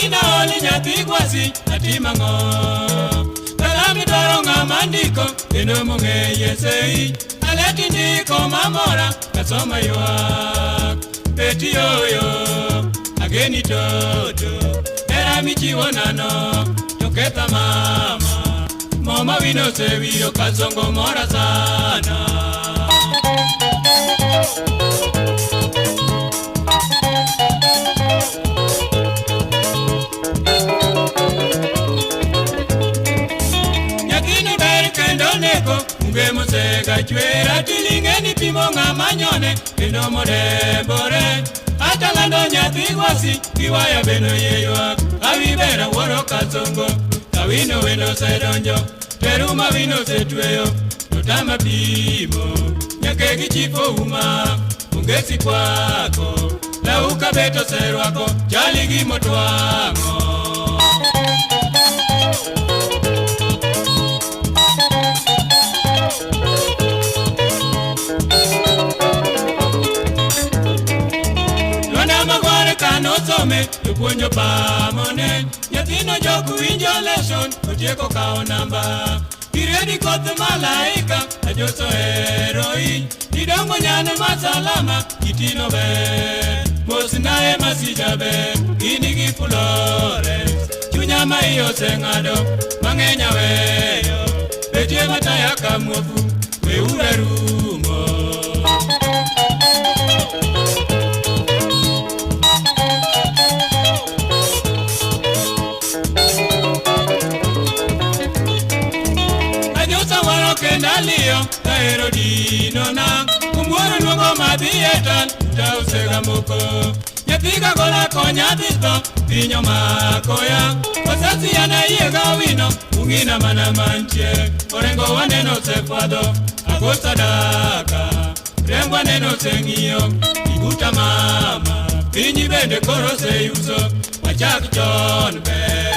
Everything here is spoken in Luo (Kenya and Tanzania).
Awina oli nyathi gwasi atim ang'o? Kalam idwaro ng'ama ndiko kendo mong'eye sei. Aleti ndiko mamora kasoma ywak. Beti yoyo ageni toto. Hera michiwo nano to ketha mama. Moma wino osewiro kasongo mora sana. Nyathini ber kendo neko unge mosega chwera tiling'e ni pimo ng'ama nyone kendo modembore atalando nyathi gwasi giwaya bende oyie ywak awi ber awuoro kasongo kawino wendo osedonjo teru ma wino osetweyo to tama pimo nyake gi chifo uma onge sikwako lau kabet oserwako chali gimotwang'o. Lwanda Magwar kanosome jopuonj opamone nyathino jok winjo leson otieko kawo namba Giredi koth malaika ajoso heroi idongo nyane masalama itino ber mos naye masija ber in gi Florence chunya ma iye oseng'ado mang'eny aweyo betie mataya ka muofu weura rumo. Ajosa waro kendo aliyo kahero dinona Kumworo luongo madhi e tal ta osegamoko Nyathi kagola konya dhi tho piny omakoya Osasi an ayie gawino ung'ina mana mantie Orengo waneno osefwadho ago sadaka Remb waneno oseng'iyo iguta mama Pinyi bende koro oseyuso wachak chon ber.